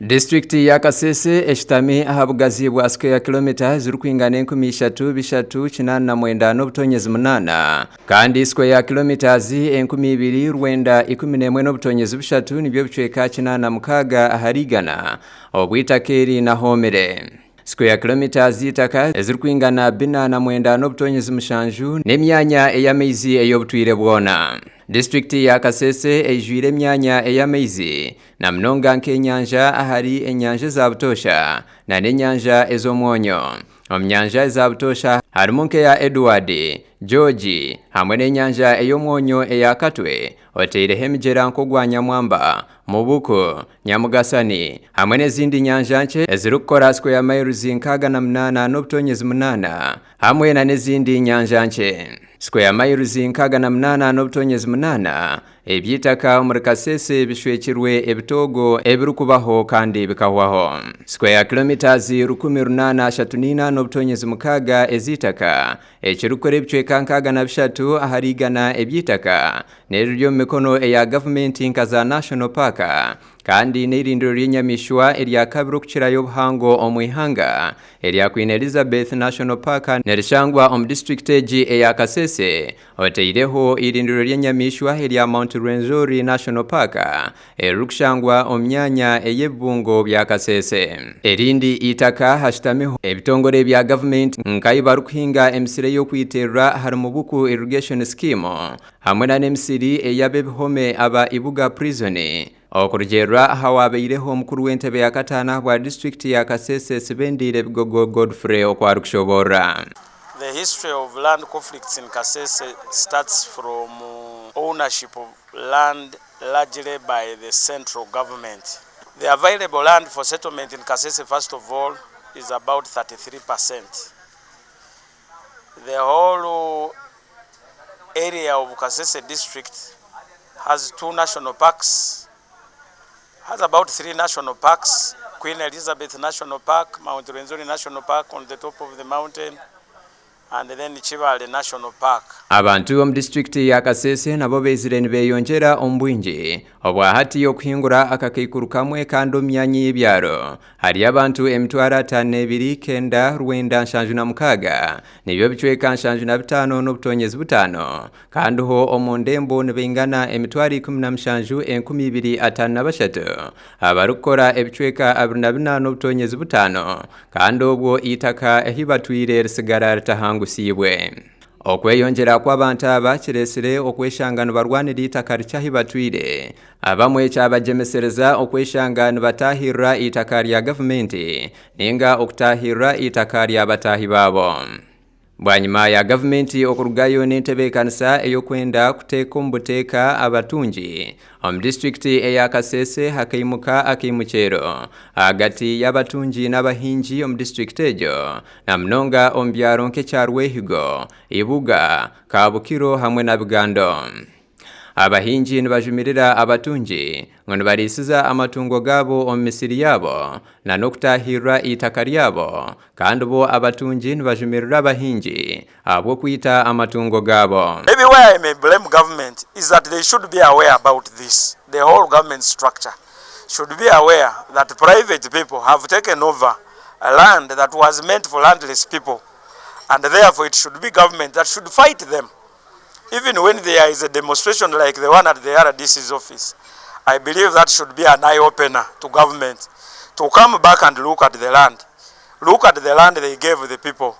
Disiturikiti ya Kasese eshutami aha bugazi bwa square kilomita ezirikwingana 3389.8 kandi square kilometres 2911.3 nibyo bicweka 86 ahari igana obw'eitaka eri nahoomire. Square kilometres z'eitaka ezirikwingana 49.7 n'emyanya ey'amaizi ey'obutwire bwona. Disiturikiti ya Kasese eijwire emyanya ey'amaizi na munonga nk'enyanja ahari enyanja eza butoosha na n'enyanja ez'omwonyo. Omu nyanja eza butoosha harimu nk'eya Edward, George hamwe n'enyanja ey'omwonyo eya Katwe oteireho emigyera nk'ogwa Nyamwamba, Mubuku, Nyamugasani hamwe n'ezindi nyanja nkye ezirikukora square miles 68.8 hamwe na n'ezindi nyanja nkye. Square miles 68.8 Eby'eitaka omuri Kasese bishwekirwe ebitoogo ebirikubaho kandi bikahwaho. Square kilometres 834.6 ez'eitaka, ekirikukora ebicweka 63 ahari igana eby'eitaka, n'eriri omu mikono eya gavumenti nka za National Park kandi n'eirindiro ry'enyamaishwa erya kabiri okukirayo obuhango omu ihanga erya Queen Elizabeth National Park nirishangwa omu disiturikiti egi eya Kasese Oteireho eirindiro ry'enyamaishwa erya Mount Rwenzori National Park eririkushangwa omu myanya ey'ebibungo bya Kasese. Erindi eitaka hashutamiho ebitongore bya gavumenti nka ahu barikuhinga emisiri ey'okwiterera ahari Mubuku Irrigation Scheme hamwe nana emisiri ey'ab'ebihome aba Ibuga Prison. Okurugiirira aha waabaireho omukuru w'entebe ya kataano ahabwa disiturikiti ya Kasese Sibendiire Bigogo Godfrey oku arikushoboorora. The history of land conflicts in Kasese starts from ownership of land largely by the central government. The available land for settlement in Kasese first of all is about 33%. The whole area of Kasese district has two national parks, has about three national parks, Queen Elizabeth National Park, Mount Rwenzori National Park on the top of the mountain, and then Kibale National Park. Abantu omu disiturikiti ya Kasese nabo baizire nibeyongyera omu bwingi obwahati okuhingura akakaikuru kamwe kandi omu myanya y'ebyaro Hariyo abantu 52,976, nibyo bicweka 75.5, kandi ho omu ndembo nibaingana 17,253 abarikukora ebicweka 24.5, kandi obwo eitaka ahi batwire risigara ritahangusiibwe. Okweyongyera kw'abantu aba kireetsire okweshanga nibarwanira eitaka rikye ahi batwire. Abamwe kyabagyemesereza okweshanga nibataahirira eitaka rya gavumenti ninga okutaahirira eitaka rya bataahi baabo. Bwanyima ya gavumenti okurugayo n'entebeekanisa ey'okwenda kuteeka omu buteeka abatungi omu disiturikiti eya Kasese hakaimuka akaimukyero ahagati y'abatungi n'abahingi omu disiturikiti egyo na munonga omu byaro nk'ekya Rwehigo, Ibuga, Kabukiro hamwe na Bigando. Abahingi nibajumirira abatungi ngu nibariisiza amatungo gaabo omu misiri yaabo na n'okutaahirira eitaka ryabo kandi bo abatungi nibajumirira abahingi ahabw'okwita amatungo gaabo. Maybe where I may blame government is that they should be aware about this, the whole government structure should be aware that private people have taken over land that was meant for landless people and therefore it should be government that should fight them. Even when there is a demonstration like the one at the RDC's office, I believe that should be an eye-opener to government to come back and look at the land. Look at the land they gave the people,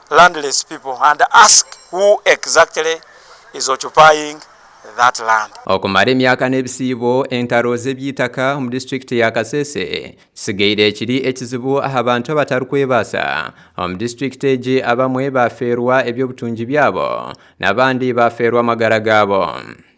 landless people, and ask who exactly is occupying that land. Okumara emyaka n'ebisiibo, entaro z'eby'eitaka omu disiturikiti ya Kasese Kisigaire kiri ekizibu aha bantu abatarikwebaasa omu disiturikiti egi abamwe bafeerwa eby'obutungi byabo n'abandi bafeerwa amagara gaabo.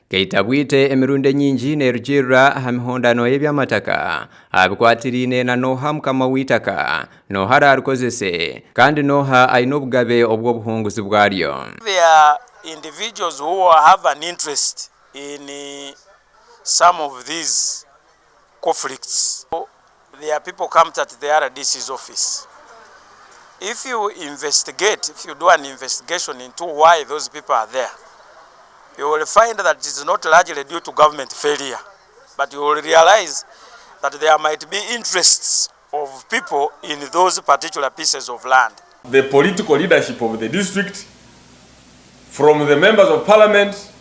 Keita bwite emirundi enyingi nerugiirira aha mihondano y'eby'amataka aha bikwatiraine na n'oha mukama w'eitaka, n'oha araarikozese kandi n'oha aine obugabe obw'obuhunguzi bwaryo. There are individuals who have an interest in some of these conflicts. There people camped at the RDC's office. If you investigate, if you do an investigation into why those people are there, you will find that it is not largely due to government failure, but you will realize that there might be interests of people in those particular pieces of land. The political leadership of the district, from the members of parliament,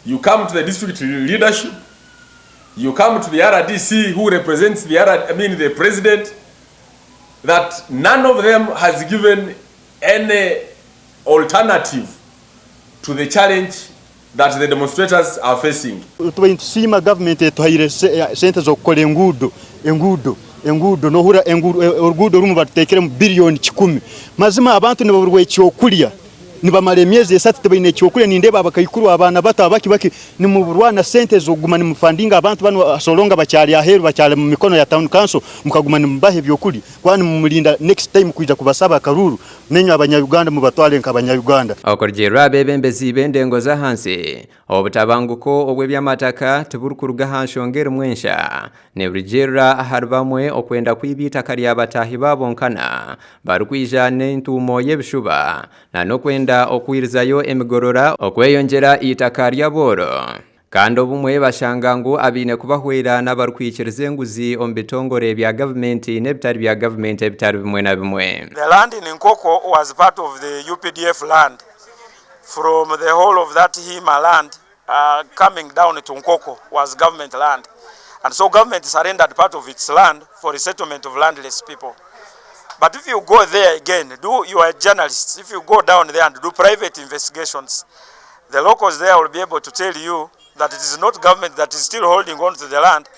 you come to the district leadership, you come to the RDC who represents the, R, I mean the president, that none of them has given any alternative to the challenge that the demonstrators are facing. Tubaire nitusiima gavumenti etuhaire sente z'okukora enguudo, enguudo, enguudo nohurira oruguudo orumwe baruteekiremu biriyoni kikumi. Mazima abantu nibaburwa ekyokurya, nibamara emyezi esatu tibaine kyokurya. Nindeeba abakaikuru, abaana bato, abaki baki nimuburwa na sente z'okuguma nimufandinga abantu banu so long bakyari aheeru bakyari mu mikono ya town council mukaguma nimubaha ebyokurya kuba nimumurinda next time kwija kubasaba akaruuru nainywe abanya-Uganda mubatware nk'abanya-Uganda. Okurugiirira aha beebembezi b'endengo z'ahansi, obutabanguko obw'eby'amataka tiburikuruga aha nshonga erimu ensha. Niburugiirira ahari bamwe okwenda kwiba eitaka rya bataahi baabo nkana barikwija n'entuumo y'ebishuba n'okwenda okwirizayo emigorora okweyongyera eitaka ry'abooro. Kandi obumwe bashanga ngu abaine kubahwera n'abarikwikiriza enguzi omu bitongore bya gavumenti n'ebitari bya gavumenti ebitari bimwe na bimwe. The land in Nkoko was part of the updf land from the whole of that Hima land coming down to Nkoko was government land and so government surrendered part of its land for resettlement of landless people but if you go there again do you are journalists if you go down there and do private investigations The locals there will be able to tell you that it is not government that is still holding on to the land,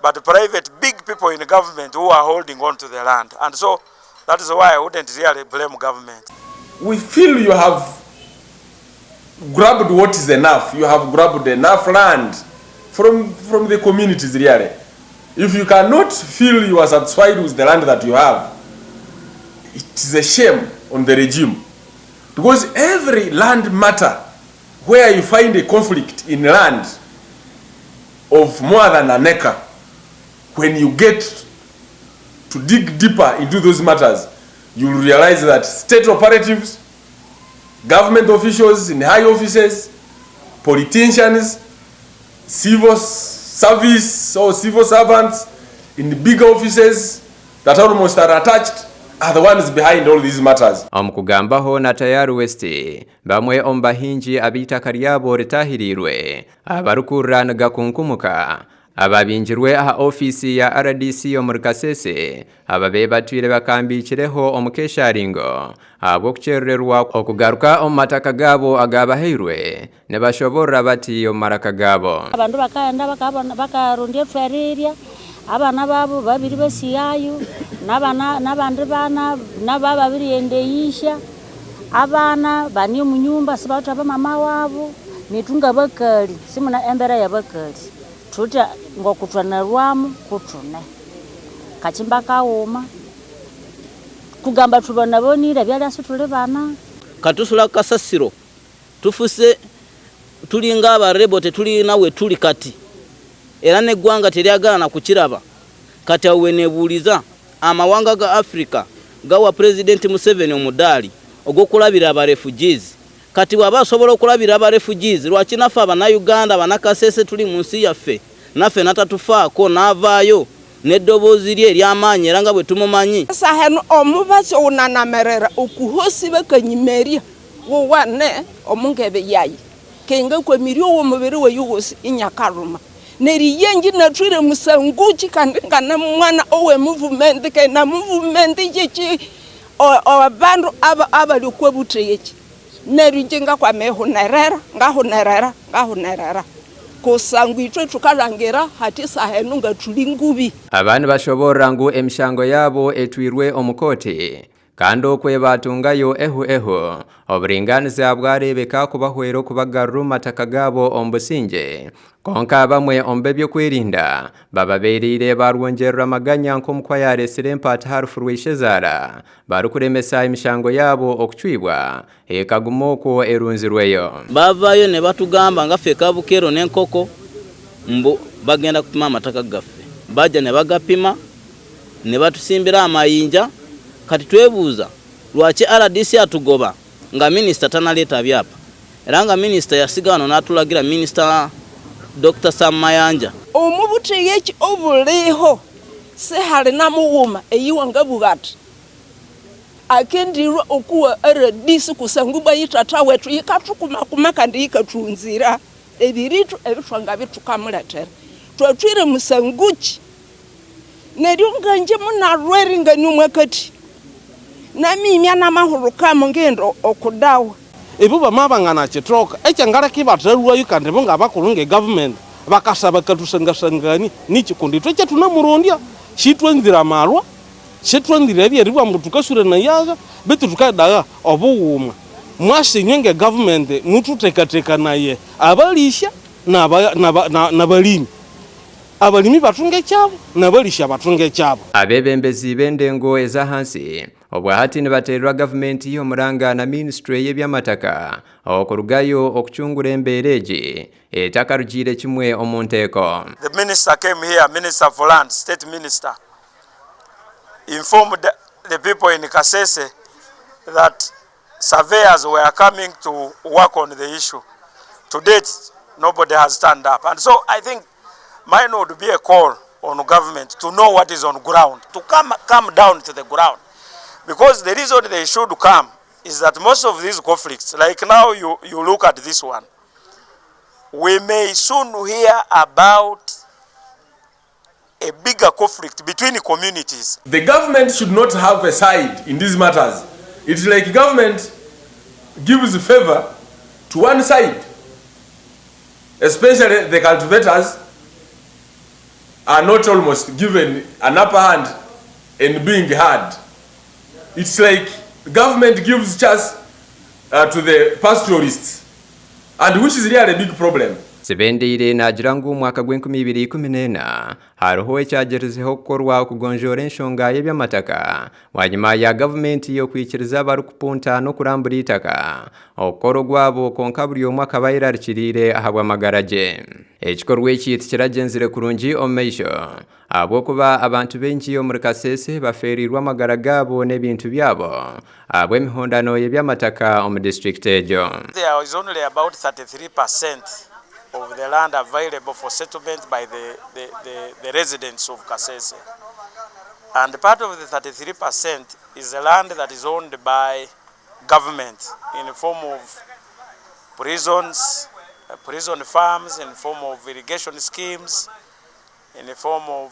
but private big people in government who are holding on to the land. And so that is why I wouldn't really blame government. We feel you have grabbed what is enough. You have grabbed enough land from, from the communities really. If you cannot feel you are satisfied with the land that you have, it is a shame on the regime. Because every land matter where you find a conflict in land of more than an acre, when you get to dig deeper into those matters, you will realize that state operatives, government officials in high offices, politicians, civil service or civil servants in big offices that almost are attached are the ones behind all these matters. Omu kugambaho na Tayari West, bamwe omu bahingi ab'eitaka ryabo ritahiriirwe abarikurira nigakunkumuka ababingirwe aha ofiisi ya rdc omuri Kasese ababaire batwire bakambikireho omu kesharingo ahabw'okukyerererwa okugaruka omu mataka gaabo agaabahairwe Nibashoboorora bati omu maraka gaabo. Abandu bakaghenda bakabona bakarondya ethwerirya, abana babu babiri basighayo, nabana nabandi bana nabo babirighenda eyihya, abana bane omunyumba sibawithe abamama wabu, nethu ngabakali simune embera yabakali, thuwithe ngokuthwanalhwamu kuthune. Kakimba kaghuma, kugamba thubonabonire ebyalya sithuli bana. Katusula ku kasasiro Tufuse tulinga aba rebel tetulina wetuli kati era neggwanga telyagala nakukiraba kati awo wenebuuliza amawanga ga Africa gawa president Museveni omudaali ogwokulabira aba refugees kati bwaba asobola okulabira aba refugees lwaki naffe abanauganda abanakasese tuli munsi yaffe naffe natatufaako navaayo neddoboozi lye eryamaanyi era nga bwetumumanyi. Esaha enu omubatsi owunanamerera okuhosi bakanyimerya Wuwane omu ngebe yaye, kei ngakwamirie ow'omubiri waye gwosi inyakaruma. Neryo iye nginathwire musanguki kandi ngane mwana owe movement kei na movement yeki abandu abali okwa buthegeki. Neryo ingye ngakwama ihunerera, ngahunerera, ngahunerera kusangwa ithwe thukalhangira hathi esaha enu ngathuli ngubi. Aba nibashoboorora ngu emishango yaabo etwirwe omu kooti Kandi okwe baatungayo ehu ehu, oburingaaniza bwareebeka kubahwera okubagarura omu mataka gaabo omu busingye. Kwonka bamwe omu b'eby'okwerinda bababeereire baarwongyerera amaganya nk'omu ku ayaareetsire empaata aha rufu rwa ishezaara, barikuremesa emishango yaabo okucwibwa, ekaguma okwo erunzirweyo. Baavaayo ne batugamba nga ffe Kabukero n'enkoko mbu bagenda kupima amataka gaffe. Baaja ne bagapima ne batusimbira amayinja kati twebuuza lwaki rdc atugoba nga minisita tanaleeta byapa era nga minisita yasiga wano natulagira minisita Dokita Sam Mayanja. Omu butegeki obuliho sihali na mughuma eyiwangabugha ati akendirwe okuwa RDC kusangwa ibwa yi Tata wetu yikathukumakuma kandi yikathughunzira ebiritu ebithwangabya thukamulethera. Thwathwire musanguki neryo ngangye munalwa eringania omwakathi namimya namahulhukamu ngaghenda okudawa. Ibo bamabya banganakithoka, ekyangaleka ibathalhwayo kandi ibo ngabakulhu nge government bakasa bakathusangасangania niki kundi ithwe ekyathunamurondya sithwanzire amalhwa, sithwanzire ebyeribugha ambu thukasuranayagha betu thukayidagha obughuma. Mwasa inywe nge government muthuthekathekanaye abalisya nabalimi. Abalimi bathunge ekyabo nabalisya bathunge ekyabo. Abeebembezi b'endengo ez'ahansi obwahati nibateererwa gavumenti omuranga na minisitule y'eby'amataka okurugayo okucungura embeera egi etakarugiire kimwe omu nteeko. The minister came here, Minister for Lands, State Minister, informed the people in Kasese that surveyors were coming to work on the issue. To date, nobody has turned up. And so I think mine would be a call on government to know what is on ground, to come, come down to the ground. Because the reason they should come is that most of these conflicts, like now you, you look at this one, we may soon hear about a bigger conflict between communities. The government should not have a side in these matters. It's like government gives favor to one side, especially the cultivators are not almost given an upper hand in being heard. It's like government gives chance to the pastoralists and which is really a big problem. Sibendeire naagira ngu omu mwaka gw'enkumi ibiri ikumi n'ena hariho ekyagyerizeho kukorwa okugonjoora enshonga y'eby'amataka bwanyima ya gavumenti okwikiriza abarikupunta n'okurambura eitaka okukora ogwabo kwonka buri omwe akaba ayerarikiriire ahabw'amagara gye. Ekikorwa eki tikiragyenzire kurungi omu maisho ahabw'okuba abantu baingi omuri Kasese bafeereirwe amagara gaabo n'ebintu byabo ahabw'emihondano y'eby'amataka omu disiturikiti egyo. There is only about 33 percent of the land available for settlement by the, the, the, the residents of Kasese. And part of the 33 percent is the land that is owned by government in the form of prisons, prison farms, in the form of irrigation schemes, in the form of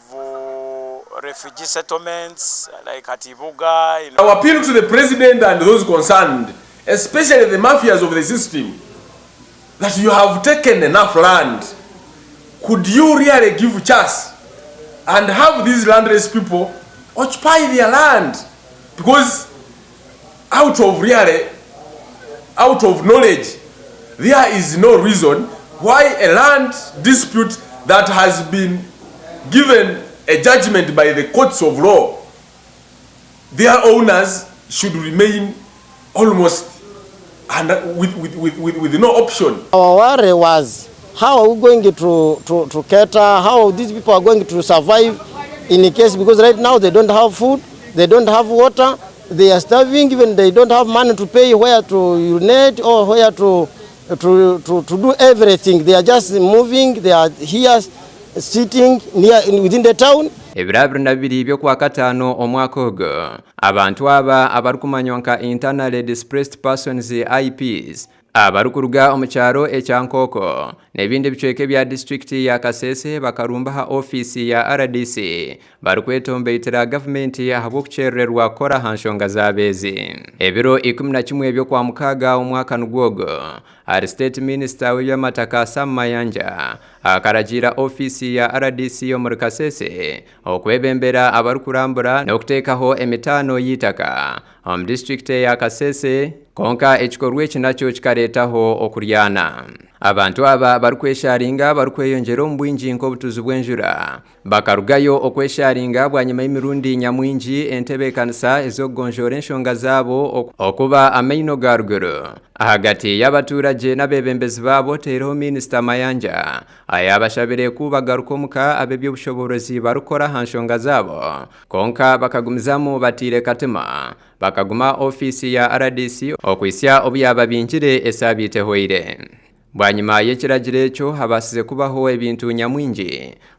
refugee settlements like at Ibuga. Our appeal to the president and those concerned, especially the mafias of the system, that you have taken enough land. Could you really give chance and have these landless people occupy their land? Because out of really, out of knowledge, there is no reason why a land dispute that has been given a judgment by the courts of law, their owners should remain almost and with, with, with, with, with no option. Our worry was how are we going to, to, to cater, how these people are going to survive in case, because right now they don't have food, they don't have water, they are starving, even they don't have money to pay where to urinate or where to, to, to, to do everything. They are just moving, they are here sitting near within the town. Ebiro 22 by'Okwakataano omwaka ogu, abantu aba abarikumanywa nka Internally Displaced Persons, IPs, abarikuruga omu kyaro ekya Nkooko n'ebindi bicweka ebya disiturikiti ya Kasese bakarumba aha ofiisi ya rdc barikwetomboitera gavumenti ahabw'okukyerererwa kukora aha nshonga zaabo ezi. Ebiro 11 by'Okwamukaaga omwaka nigwo ogu, ahari State Minisita w'eby'amataka Sam Mayanja akaragiira ofiisi ya rdc omuri Kasese okwebembera abarikurambura n'okuteekaho emitaano y'eitaka omu disiturikiti eya Kasese kwonka ekikorwa eki nakyo kikareetaho okuryana. Abantu aba barikwesharinga barikweyongyera omu bwingi nk'obutuzi bw'enjura bakarugayo okwesharinga bwanyima y'emirundi nyamwingi entebeekanisa ez'okugonjoora enshonga zaabo okuba amaino ga ruguru ahagati y'abaturage n'abeebembezi baabo oteireho Minisita Mayanja ayabashabire ku bagaruka omuka ab'eby'obushoboorozi barikukora aha nshonga zaabo kwonka bakagumizamu bataire katima bakaguma ofiisi ya rdc okuhitsya obu yaababingire esaabiiti ehwaire. Bwanyima y'ekiragiro ekyo habaasize kubaho ebintu nyamwingi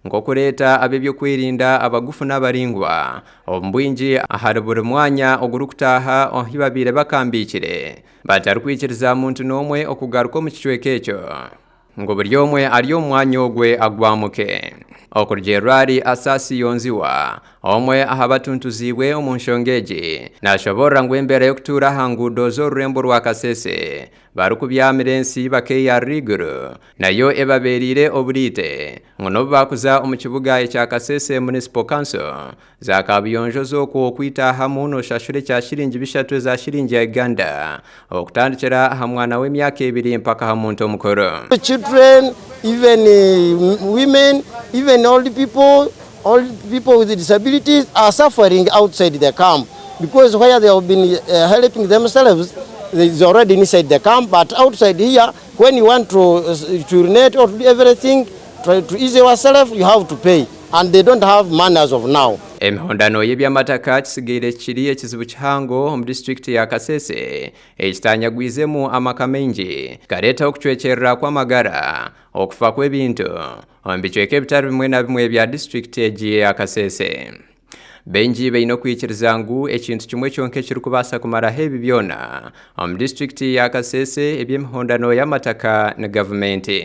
nk'okureeta ab'ebyokwerinda abagufu n'abaraingwa omu bwingi ahari buri mwanya ogurikutaaha ahu babaire bakambiikire batarikwikiriza muntu n'omwe okugaruka omu kicweka ekyo ngu buri omwe ari omu mwanya ogwe agwamuke. Okurugiirira ahari Asasi Yonziwa, omwe aha batuntuziibwe omu nshonga egi, nashoboorora ngu embeera y'okutuura aha nguudo z'orurembo rwa Kasese barikubyamira ensi bakeeyarira eiguru nayo ebabeereire oburiite ngu n'obu baakuza omu kibuga ekya Kasese Municipal Council za kabuyonjo z'okwo okwitaahamu noshashura ekya shiringi bishatu eza shiringi ya Uganda okutandikira aha mwana w'emyaka ebiri mpaka aha muntu omukuru. Children, even women, even old people, old people with disabilities are suffering outside the camp because where they have been helping themselves is already inside the camp, but outside here, when you want to urinate or to do everything, try to ease yourself, you have to pay, and they don't have money as of now. Emihondano y'eby'amataka kisigaire kiri ekizibu kihango omu disiturikiti ya Kasese ekitanyagwizemu amaka maingi kikareetaho okucwekyerera kw'amagara, okufa kw'ebintu omu bicweka ebitari bimwe na bimwe ebya disiturikiti egi eya Kasese. Baingi baine okwikiriza ngu ekintu kimwe kyonka ekirikubaasa kumaraho ebi byona omu disiturikiti ya Kasese eby'emihondano y'amataka ni gavumenti.